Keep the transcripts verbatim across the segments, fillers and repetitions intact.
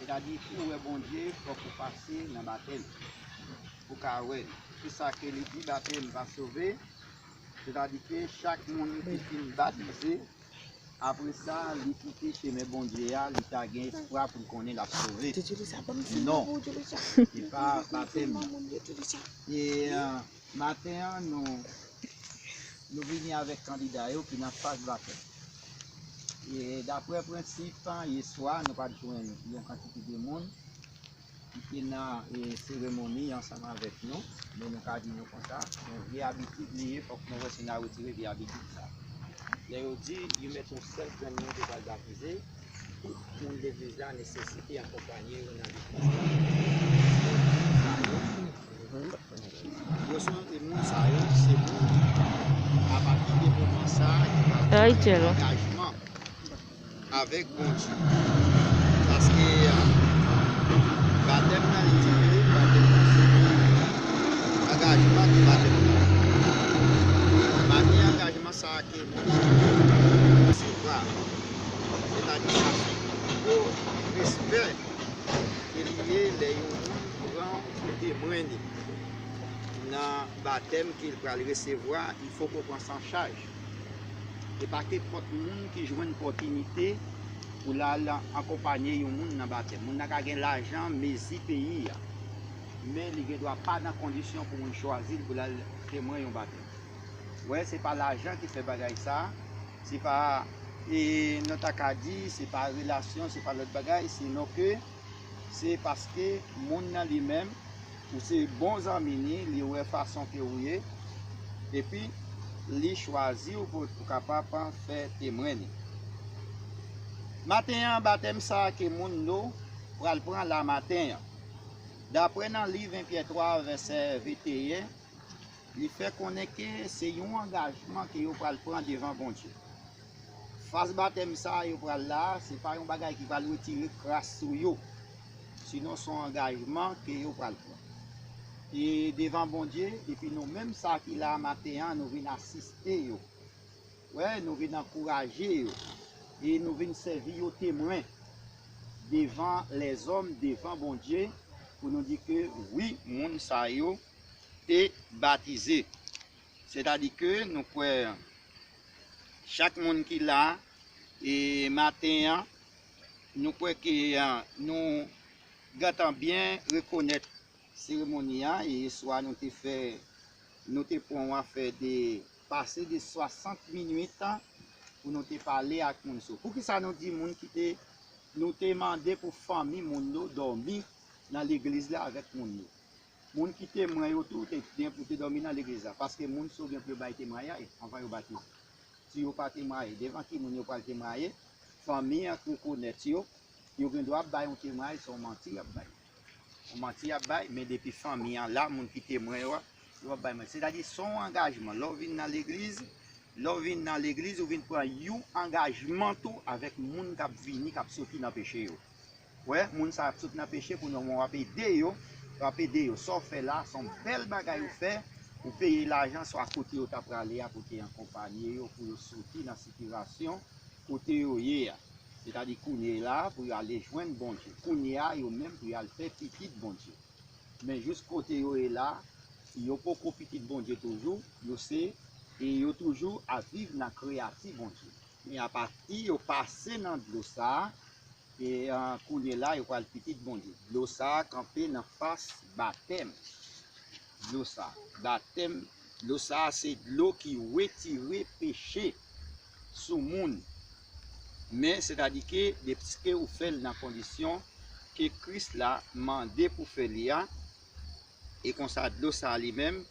Sètadi, pou w wè Bondye, fòk ou pase nan batèm. Pou w ka wè l. Se sa ke li di, batèm pa sove. Sètadi ke chak moun ki fin batize, apre sa, li kite chemen Bondye a, li ta gen espwa pou l konnen l ap sove. Non, se pa batèm nan. E, euh, maten an, nou, nou vini avèk kandida yo ki nan faz batèm. E daprè prensip, yèswa, nou pa t jwenn yon kantite de moun ki te nan, e, seremoni ansanm avèk nou, men nou ka di nou konsa, yon vye abitid li ye, fòk nou wè si n a retire vye abitid sa. Lè yo di, yo mèt yon sèl grenn moun ki pral batize, tout moun legliz la nesesite akonpanye yo nan legliz la. Yo se, e, moun sa yo, se moun, apati de moman sa, yo pral pran yon angajman avèk Bondye. Paske, euh, batèm nan, li difere, batèm nan se angajman ki batèm nan. Malgre angajman sa a ke moun resevwa, sètadi sa se gwo respè ke li ye lè yon moun pran pou temwen li nan batèm ke l pral resevwa, il fo ke w pran sa an chaj. E pa kenpòt moun ki jwenn pòtinite pou l al akonpanye yon moun nan batèm. Moun nan ka gen lajan mezi peyi a, men li gen dwa pa nan kondisyon pou moun chwazi l pou l al temwen yon batèm. Wè, se pa lajan ki fè bagay sa, se pa, e, nou ta ka di, se pa relasyon, se pa lòt bagay, se non ke se paske moun nan li menm, ou se bon zanmi li, li wè fason ke ou ye, epi li chwazi w pou, pou kapab fè temwen li. Maten an, batèm sa a ke moun nou pral pran la maten an. Daprè nan liv en Pyè twa, vèsè venteyen, li fè konnen ke se yon angajman ke yo pral pran devan Bondye. Faz batèm sa a yo pral la a, se pa yon bagay ki pral retire kras sou yo. Sinon, se yon angajman ke yo pral pran. E devan Bondye, epi nou menm sa ki la a maten an, nou vin asiste yo. Wè, nou vin ankouraje yo. E nou vin sèvi yo temwen devan lèzòm, devan Bondye, pou nou di ke wi, moun sa yo te batize. Sètadi ke nou kwè chak moun ki la, e maten an, nou kwè ke, a, nou gentan byen rekonèt seremoni a, e yèswa nou te fè, nou te pran yon afè de pase de swasant minit pou nou te pale ak moun sa yo. Poukisa nou di moun ki te, nou te mande pou fanmi moun yo dòmi nan legliz la avèk moun yo? Moun ki temwen yo tou te gen pou te dòmi nan legliz la, paske moun sa yo gen pou yo bay temwayaj anvan yo batize. Si yo pa temwaye, devan ki moun yo pral temwaye? Fanmi an k rekonèt yo, yo gen dwa ap bay yon temwayaj, se yon manti y ap bay. Yon manti y ap bay, men depi fanmi an la, moun ki temwen yo a, yo ap bay manti. Sètadi, se yon angajman. Lè w vin nan legliz, lè w vin nan legliz, ou vin pran yon angajman tou avèk moun k ap vini, k ap soti nan peche yo. Wè, moun sa ap sot nan peche pou nou, w ap ede yo, w ap ede yo. Sa w fè la, se yon bèl bagay ou fè, ou peye lajan, swa kote yo ta prale a, pou te akonpanye yo, pou yo soti nan sitiyasyon kote yo ye a. Sètadi kounye la, pou yo ale jwenn Bondye. Kounye a, yo menm, pou yo al fè pitit Bondye. Men jis kote yo ye la, yo poko pitit Bondye toujou, yo se, e yo toujou ap viv nan kreyati Bondye. Men apati yo pase nan dlo sa a, e, a, kounye la, yo pral pitit Bondye. Dlo sa a kanpe nan fas batèm. Dlo sa a, batèm, dlo sa a se dlo ki retire peche sou moun. Men, sètadi ke, depiske ou fè l nan kondisyon ke Kris la mande pou fè li a, e konsa, dlo sa a li menm,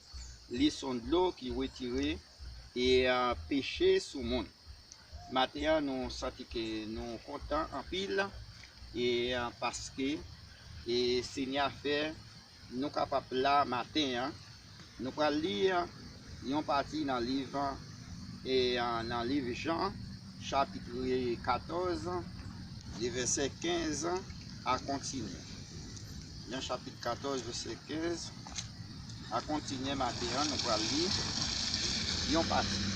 li se yon dlo ki retire, e, a, peche sou moun. Maten an, nou santi ke nou kontan anpil, e, a, paske, e, Senyè a fè nou kapab la maten an. Nou pral li yon pati nan liv, e, a, nan liv Jan, chapit katòz, de vèsè kenz a kontinye. Jan chapit katòz, vèsè kenz a kontinye maten an, nou pral li yon pati.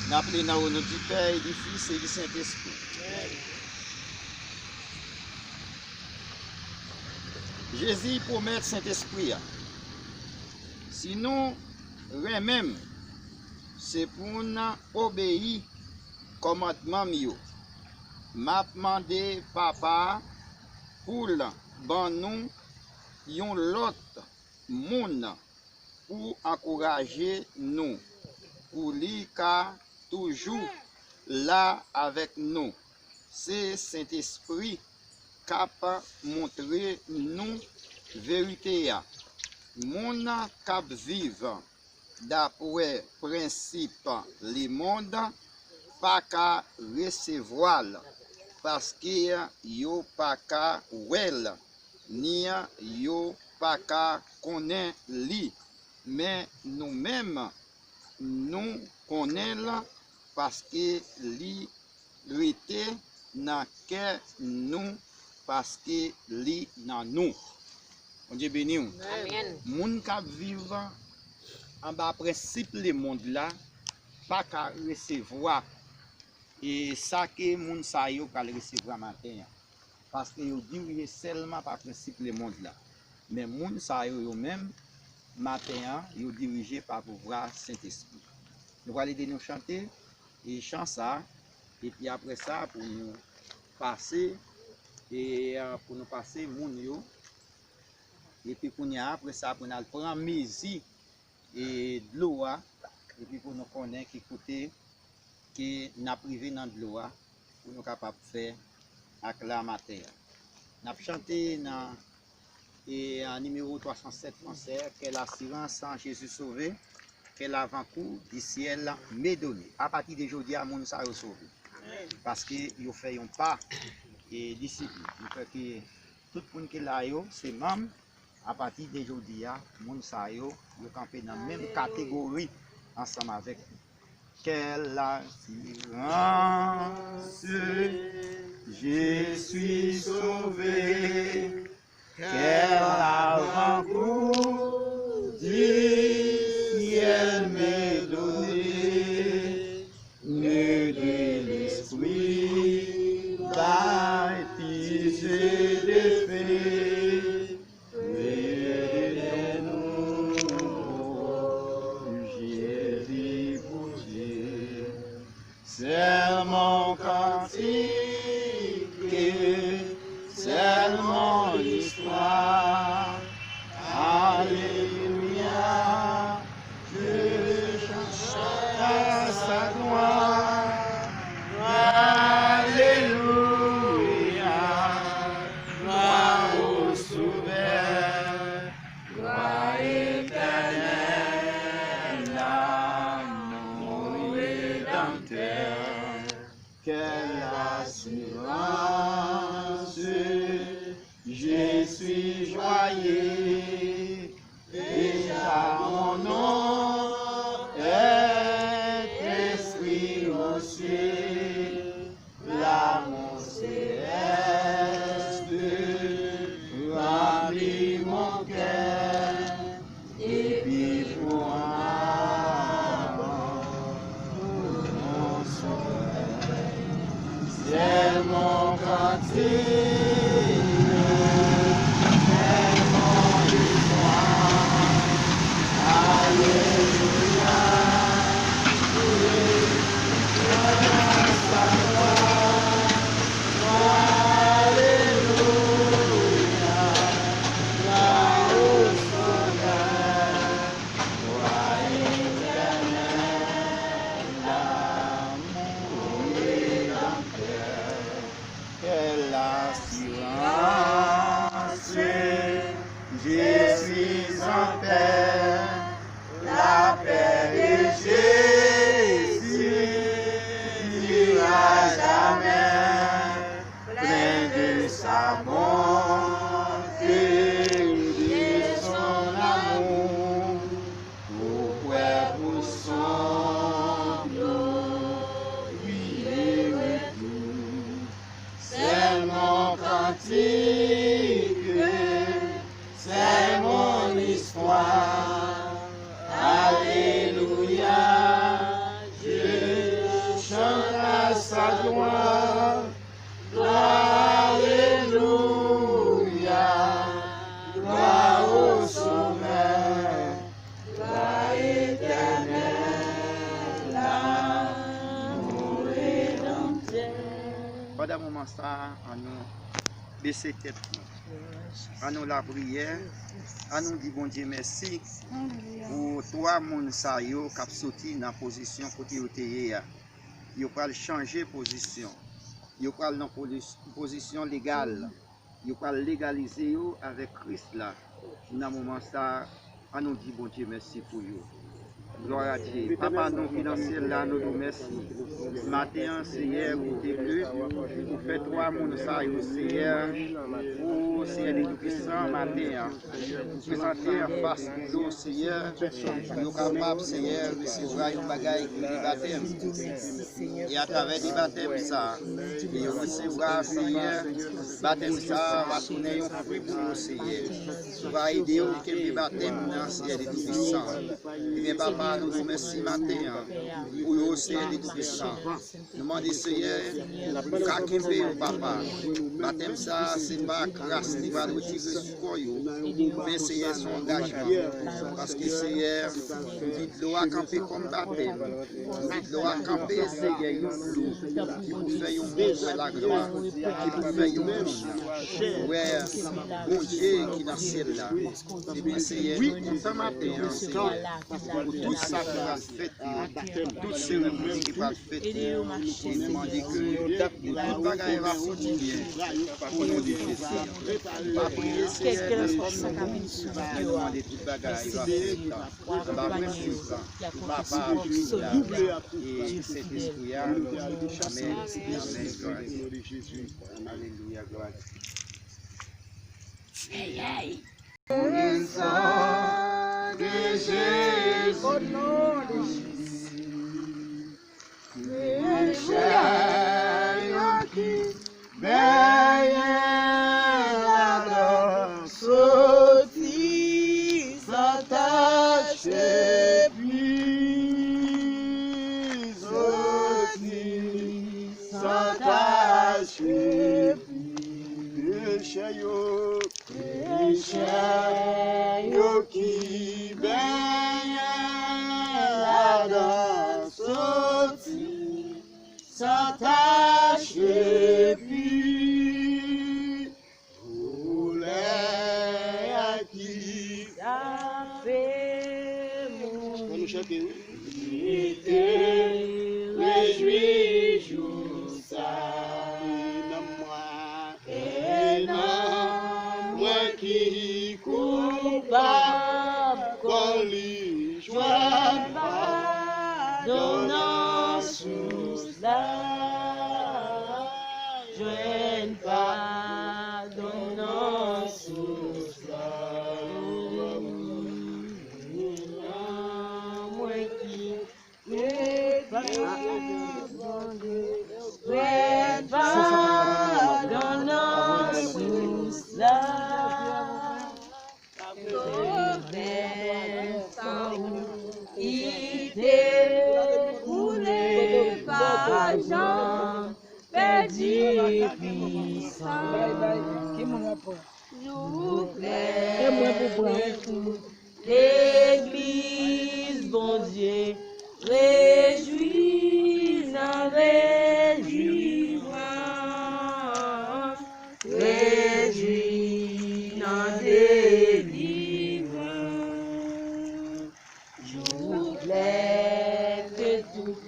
N ap li nan o non di Pè e di Fis e di Sentespri. Jezi pwomèt Sentespri a. Si nou renmen m, se pou n obeyi kòmandman m yo. M ap mande Papa a pou l ban nou yon lòt moun pou ankouraje nou, pou li ka toujou la avèk nou. Se Sentespri k ap montre nou verite a. Moun k ap viv dapre prensip lemonn pa ka resevwa l, paske yo pa ka wè l, ni yo pa ka konnen li. Men nou menm, nou konnen l, paske li rete nan kè nou, paske li nan nou. Bondye beni w. Amèn. Moun k ap viv anba prensip lemonn la pa ka resevwa e sa ke moun sa yo pral resevwa maten an. Paske yo dirije sèlman pa prensip lemonn la. Men moun sa yo, yo menm, maten an, yo dirije pa pouvwa Sentespri. Nou pral ede nou chante e chan sa, epi apre sa, pou nou pase, e, pou nou pase moun yo, epi kounye a, apre sa, pou n al pran mezi e dlo a, epi pou nou konnen ki kote ke n ap rive nan dlo a, pou nou kapab fè ak la maten an. N ap chante nan e, an nimewo twa san sèt fransè, Quelle assurance en Jésus sauvé, quel avant-goût du ciel m'est donné. Apati de jodi a, moun sa yo sove. Paske yo fè yon pa e disiplin. Yo fè ke tout moun ki la yo, se manm. Apati de jodi a, moun sa yo, yo kanpe nan menm kategori ansanm avèk nou. Quelle assurance, je suis sauvé. Quel avant-goût du ciel m'est donné. Ne de l'esprit baptisé de feu. Créez de nouveau, Jésus pour Dieu. C'est mon cantique, c'est mon histoire. Alléluia, je chante à sa gloire. Alléluia, gloire au Sauveur. Gloire éternelle à mon Rédempteur. Quelle assurance, je suis joyeux, déjà mon nom est inscrit aux cieux. L'amour céleste remplit mon cœur, et puis pour un moment, mon soleil, c'est mon cantique, c'est mon histoire. Alléluia. Quelle assurance, je suis en paix. La paix de Jésus durera jamais, plein de sa bonté, de son amour, pour prêt pour son glorieux retour. C'est mon cantique, c'est mon histoire. Alléluia, je chante à sa gloire. Alléluia, Ann nou bese tèt nou. Ann nou lapriyè. Ann nou di Bondye mèsi pou twa moun sa yo k ap soti nan pozisyon kote yo te ye a. Yo pral chanje pozisyon. Yo pral nan polis- pozisyon legal. Yo pral legalize yo avèk Kris la. Nan moman sa a, ann nou di Bondye mèsi pou yo. Glwa a Dye. Papa nou ki nan syèl la, nou di w mèsi. Maten an, Seyè, kote ke ou fè twa moun sa yo, Seyè, o Seyè de Toupisan, maten an, ou prezante anfas nou yo, Seyè, pou yo kapab, Seyè, resevwa yon bagay ki rele batèm. E atravè de batèm sa a, yo resevwa, Seyè, batèm sa a va tounen yon fwi pou yo, Seyè. Ou va ede yo kenbe batèm nan, Seyè de Toupisan. Ebyen, Papa, nou di w mèsi maten an pou yo, Seyè de Toupisan. Nou mande, Seyè, pou w ka kenbe yo, Papa. Batèm sa a, se pa kras li pral retire sou kò yo. Men, Seyè, se yon angajman. Paske, Seyè, ou di dlo a kanpe kòm batèm. Ou di dlo a kanpe, Seyè, yon dlo ki pou fè yon moun wè laglwa, ki pou fè yon moun wè Bondye ki nan syèl la. Ebyen, Seyè, nou kontan maten an, Seyè, pou tout sa ki pral fèt yo, tout seremoni ki pral fèt yo, e nou mande ke tout bagay va soti byen pou nou de Jezi. Pa priye, Seyè, nan non nou, nou mande tout bagay va fèt anba presyon Papa Jezi la e Sentespri a. Amèn. Amèn. Glwa a Dye. Alelouya, glwa a Dye. Pou le san de Jezi. Alelouya. Chè yo ki benyen ladan soti san tach epi soti san tach epi. Chè yo, chè yo ki benyen ladan soti san tach epi koulè a ki tape moun. Ann nou chante, wi. Ki te rejwi jou sa. E nanm mwen. E nanm mwen ki koupab, kò li jwenn padon nan sous la. Jwenn padon nan sous la. E nanm mwen ki koupab, jwenn padon nan sous la. Move san ou ki te koule pa janm pèdi pwisans. Jou klè pou tout legliz Bondye rejwi nan rejwisans. Rejwi nan delivrans. Jou klè ke tout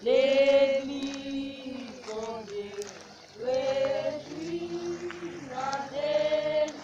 legliz Bondye rejwi nan delivrans.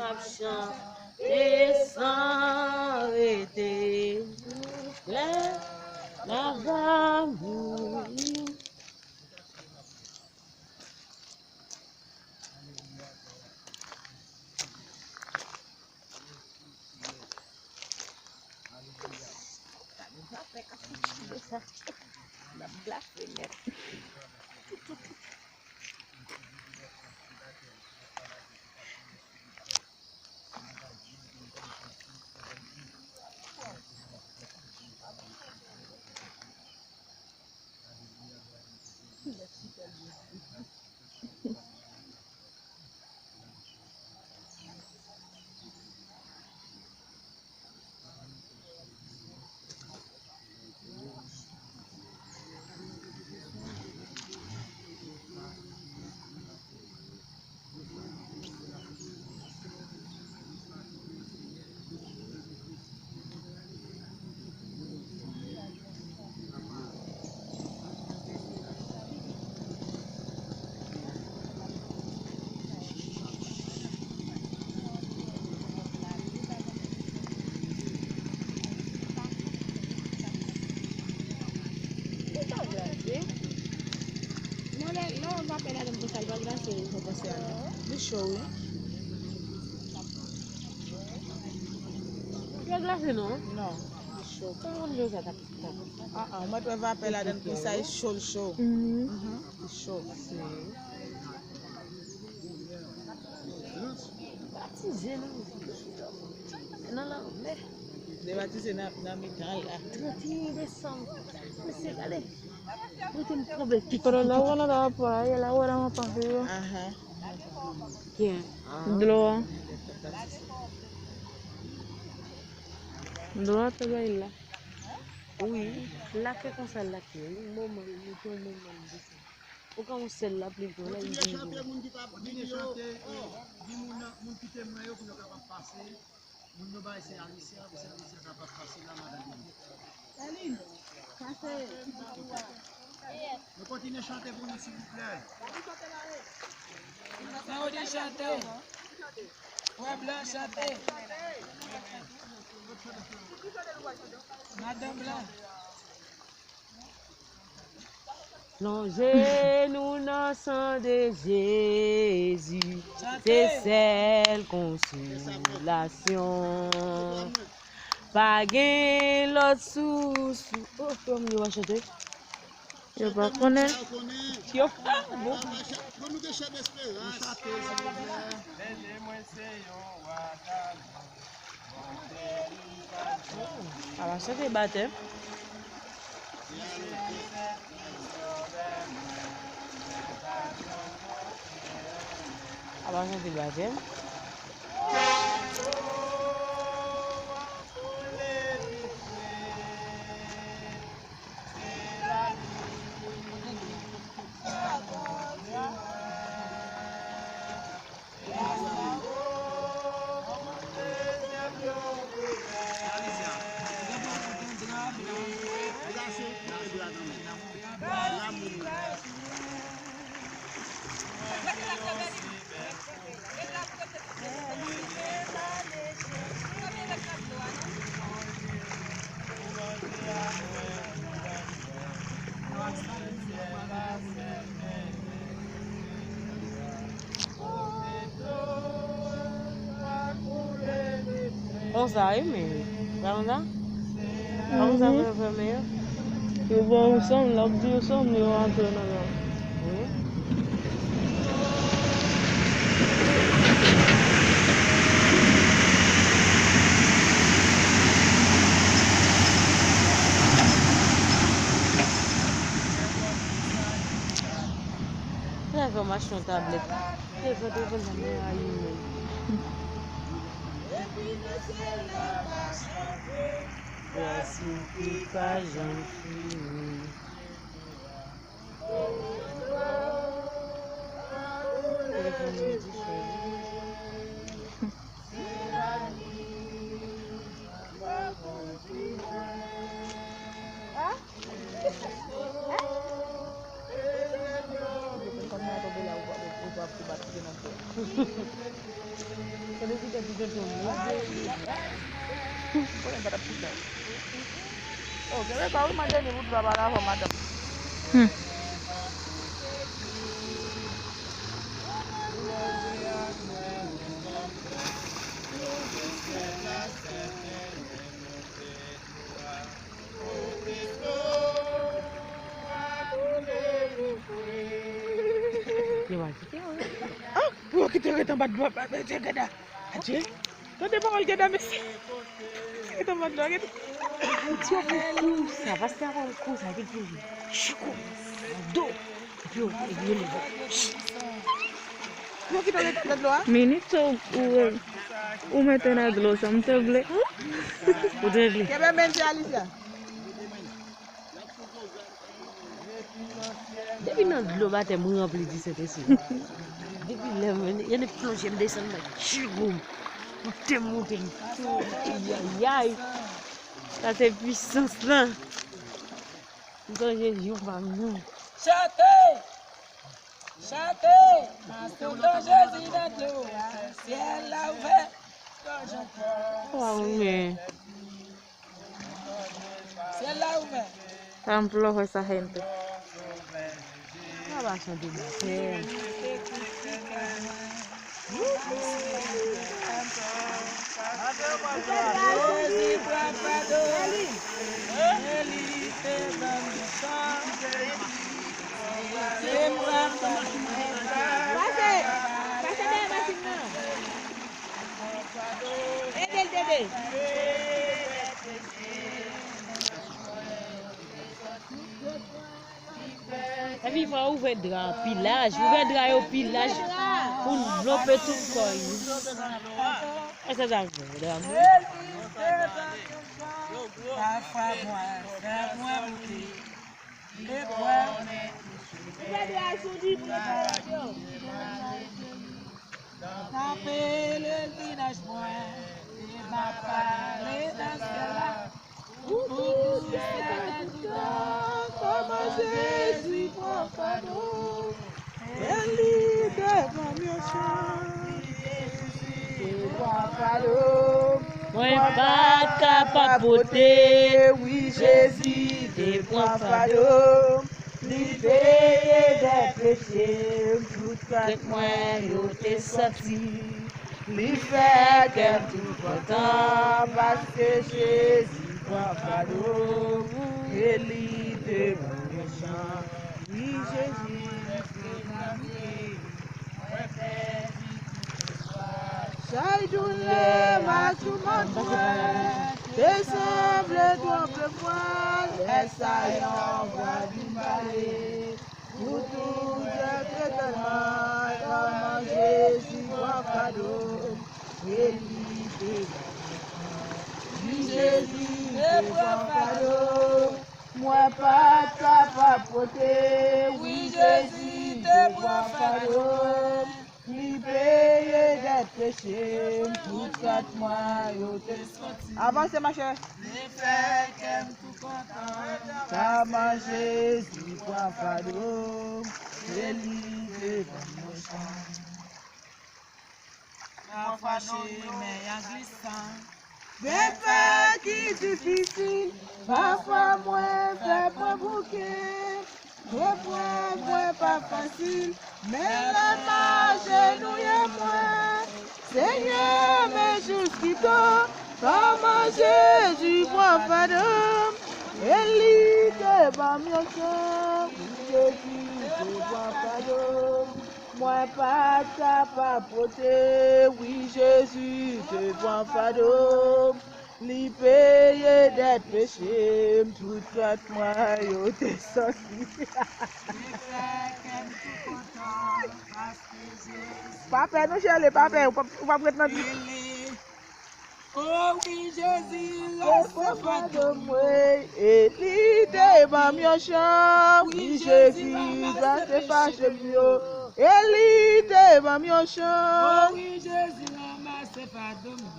Ap chante san rete, lè n a va mouri. Gade zafè k ap fouti de sa. N ap glase nèt. Li pa glase. Non, lè, lè w vapè ladan l konsa, li pa glase, wi, fò panse a non. Li cho, wi. Li pa glase, non? Non, li cho. Kòman w konn jan sa t ap, t ap? Ah, ah, mwen t wè vapè ladan l konsa, li cho, li cho. Mhm. Mhm, li cho. Batize nan, nan lanmè. Li batize nan, nan mitan la. Trannteyen desanm. Mesye, gade. Mete m konbe kit. Pero el agua no estaba por ahí, el agua era más para arriba. Aha. Ken? Dlo a. Dlo a te bay la. Wi, lake konsa lake. Yon moman, li te yon moman li desann. Ou ka yon sèl lapli tou la, li vin vini. Kontinye chante, moun ki pa vini yo. Di moun nan, moun ki temwen yo pou yo kapab pase. Moun yo bay se Alicia, se Alicia k ap pase la, madanm li. Elin, pase. Nou kontinye chante pou nou, silvouplè. Claude chante. Frè Blan chante. Madanm Blan. Plonje nou nan san de Jezi, se sèl konsolasyon. Pa gen lòt sous. Oh, frè m yo pa chante. Yo pa konnen. Yo pa bon. Bon, nou gen chant d'espérance. Ala chante batèm. Ala chante batèm. Konsa, wi, men. Pa konsa? Pa konsa pou yo fèmen yo? Yo ba w yon sòm, l ap di yo sòm, yo antre nan men w. Wi. Lè fè m achte yon tablèt. Telefòn, telefòn sa mwen rayi menm. Gras ou ki pa janm fini. Telefòn mwen di chèz. Kebe ti tèt ou gen tonbe. Konnen pa t ap foutan. Oh, kebe pa wi, mande ni pou dwa pale avè madanm. Hmm. Yo va kite yo. Ah, pou yo kite ret anba dlo a, gada. Adje. Tande pawòl gada, mesye. Ret anba dlo a, gade. Ti yo pou kou sa, pastè a pou kou sa, epi pou chiko. Do. Epi yo, epi yo leve. Pou yo kite ret anba dlo a. Minit ou, ou, ou mete nan dlo, sa m te vle. Ou te vle. Kebe men ti Alicia. Depi nan dlo batèm mwen ranpli di Sentespri. Depi lè mwen, yo ne plonje m desann nan tchigou. Moute, moute, moute, moute, yayay. Sa se pwisans lan. M sonje jou pa m nan. Chante! Chante! Mastodon Jezi nan dlo a. Syèl la ouvè. Gòj ankò. Waw, men. Syèl la ouvè. Tan flores esa gente. Sa va chante batèm. Jezi pran fado. Eli te ban m yon chan. Te pran fado. Pase, pase dèyè machin nan. Ede l, Dede. Epi fò ouvè dra pi laj, ouvè dra yo pi laj pou l vlope tout kò l. Èske sa ouvè dra mwen? Pafwa mwen, fè mwen moute. Ouvè dra sou li pou yo pa wè yo. N ap rele l vin nan jwen, e m ap pale nan syèl la. Pou tout syèl la toutan, kòman Jezi pran fado. E li te ban m yon chan, Jezi te pran fado. Mwen pa t kapab pote, wi, Jezi te pran fado. Li peye dèt peche m, tout krent mwen yo te santi. Li fè kè m tou kontan, paske Jezi pran fado m, e li te ban m yon chan. Wi, Jezi te ban m yon chan. Chay doulè m ak toumant mwen te sanble twonpe mwen, lè sa yon vwa vin pale. Pou tout dèt etènman, kòman Jezi pran fado m, e li te ban m yon chan. Wi, Jezi te pran fado m, mwen pa t kapab pote. Wi, Jezi te pran fado m. Li peye dèt peche m, tout krent mwen yo te santi. Avanse, machè. Li fè kè m tou kontan. Kòman Jezi pran fado m, e li te ban m yon chan. Pafwa chemen an glisan. Gen pè ki difisil, pafwa mwen fè pran bouke. Eprèv mwen pa fasil, men lè m ajenouye mwen, Senyè, men jis kite, kòman Jezi pran fado m, e li te ban m yon chan, wi, Jezi te pran fado m. Mwen pa t kapab pote, wi, Jezi te pran fado m. Li peye dèt peche m, tout krent mwen yo te santi. Pa pè non, chèle, pa pè, ou p ap, ou p ap ret nan. O wi, Jezi, resevwa dlo m, wi. E li te ban m yon chan, wi, Jezi, ranmase fache m yo. E li te ban m yon chan. O wi, Jezi, ranmase fado m yo.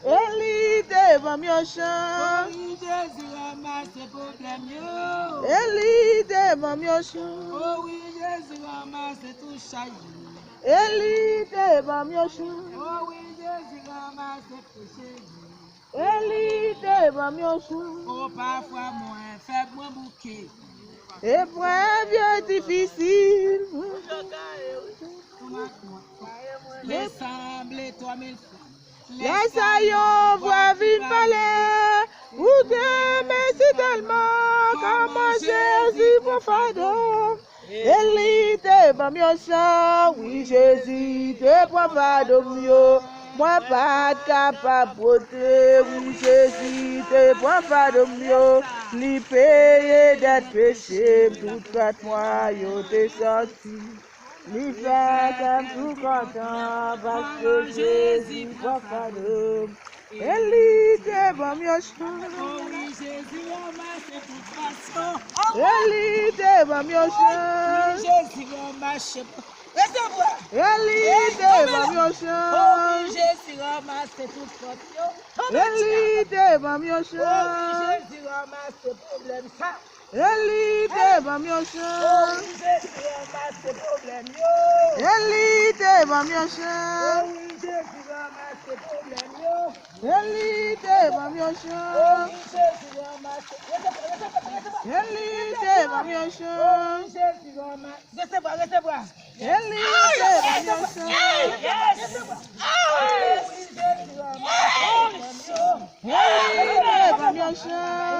E li te ban m yon chan. O wi, Jezi, ranmase pwoblèm yo. E li te ban m yon chan. O wi, Jezi, ranmase tout chay yo. E li te ban m yon chans. O wi, Jezi ranmase peche m yo. E li te ban m yon chans. O pafwa mwen fèb, mwen bouke. Eprèv yo difisil. Mwen sanble twa mil fwa. Lè sa yon vwa vin pale, ou te mèsi tèlman, kòman Jezi pran fado. E li te ban m yon chans, wi, Jezi te pran fado m yo. Mwen pa t kapab pote, wi, Jezi te pran fado m yo. Li peye dèt peche m, tout kat mwa yo te sòti. Li fè kè m tou kontan paske Jezi pran fado m. E li te ban m yon chans. O wi, Jezi ranmase tout pasyon. E li te ban m yon chans. O wi, Jezi ranmase. Resevwa. E li te ban m yon chans. O wi, Jezi ranmase tout fòs yo. E li te ban m yon chans. O wi, Jezi ranmase pwoblèm sa. E li te ban m yon chans. O wi, Jezi ranmase pwoblèm yo. E li te ban m yon chans. O wi, Jezi ranmase pwoblèm yo. E li te ban m yon chans. O wi, Jezi ranmase. E li te ban m yon chans. O wi, Jezi ranmase. Resevwa, resevwa. E li te ban m yon chans. Resevwa. O wi, Jezi ranmase pwoblèm yo. E li te ban m yon chans.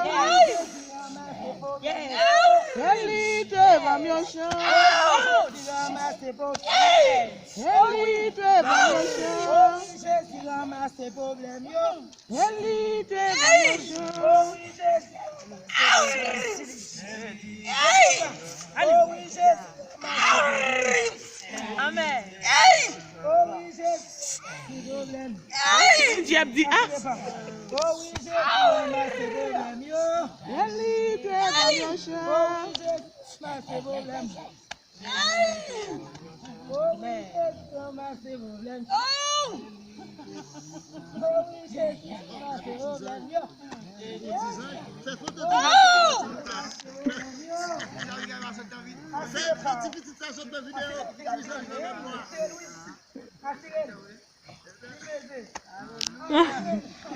E li te ban m yon chans. Jezi ranmase pwoblèm. E li te ban m yon chans. O wi, Jezi ranmase pwoblèm yo. E li te ban m yon chans. O wi, Jezi ranmase pwoblèm. O wi, Jezi ranmase pwoblèm. Amèn. O wi, Jezi ranmase pwoblèm. Bondye ap di, ah! O wi, Jezi ranmase pwoblèm yo. E li te ban m yon chans. O wi, Jezi ranmase pwoblèm. O wi, Jezi ranmase pwoblèm. O wi, Jezi ranmase pwoblèm yo. Fè foto ti pitit sa sot nan videyo.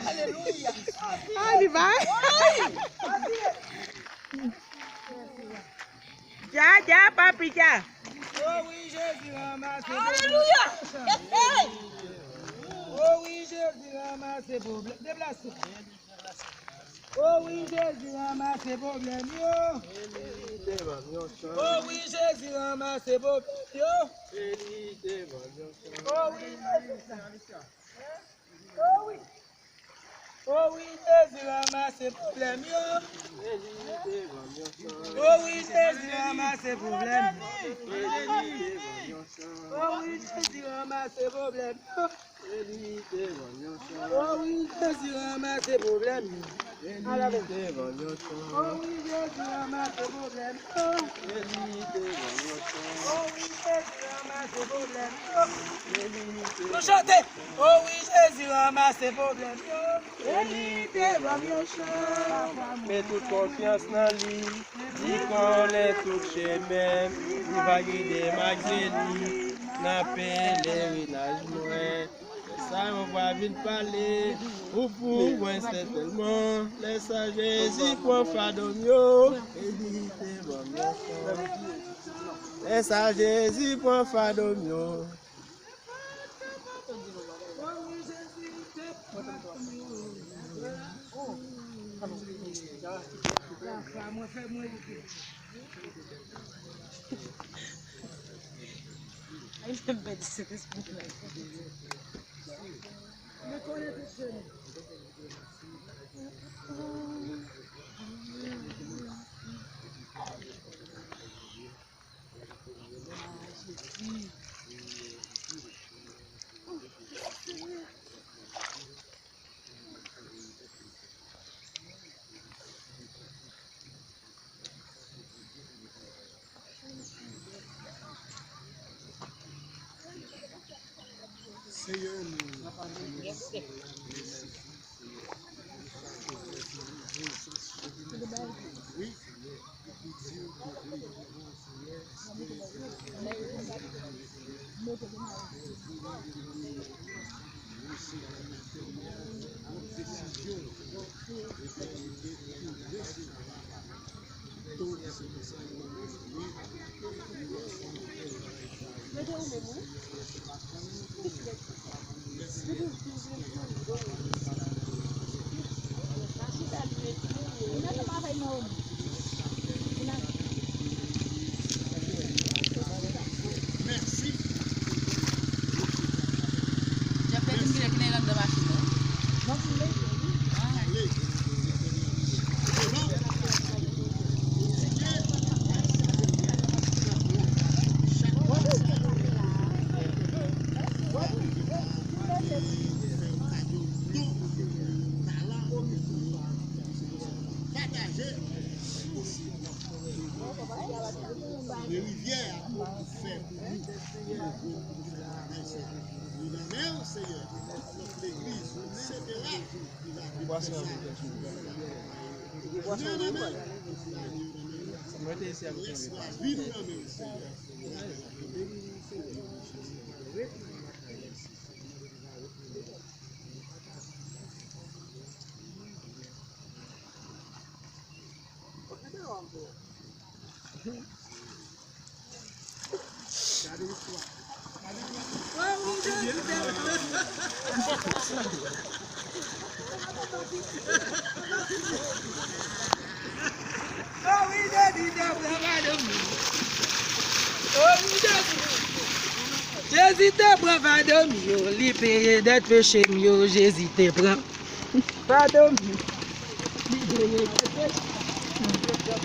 Alelouya. Ah, li bay. Dja, dja, papi, dja. O wi, Jezi ranmase pwoblèm. Alelouya. O wi, Jezi ranmase pwoblèm. Deplase. O wi, Jezi ranmase pwoblèm yo. E li te ban m yon chans. O wi, Jezi ranmase pwoblèm yo. E li te ban m yon chans. O wi, Jezi. O wi. O wi, Jezi ranmase pwoblèm yo. E li te ban m yon chans. O wi, Jezi ranmase pwoblèm yo. E li te ban m yon chans. O wi, Jezi ranmase pwoblèm yo. E li te ban m yon chans. O wi, Jezi ranmase pwoblèm yo. E li te ban m yon chans. O wi, Jezi ranmase pwoblèm yo. E li te ban m yon chans. O wi, Jezi ranmase pwoblèm yo. E li te ban m yon chans. Nou chante. O wi, Jezi ranmase pwoblèm yo. E li te ban m yon chans. Met tout konfyans nan li. Li konnen tout chemen m. Li va gide m ak je li nan pelerinaj mwen. Lè sa yon vwa vin pale, ou pou mwen sètènman. Lè sa Jezi pran fado m yo. E li te ban m yon chans. Lè sa Jezi pran fado m yo. Senyè, nou Pataje. Rivyè a pou fè pou nou. Li nan men w, Seyè. Legliz, et cetera. Nan men w. Rès lavi nou nan men w, Seyè. Jezi te pran fado m yo, li peye dèt peche m yo, Jezi te pran. Fado m yo, li peye dèt peche m yo.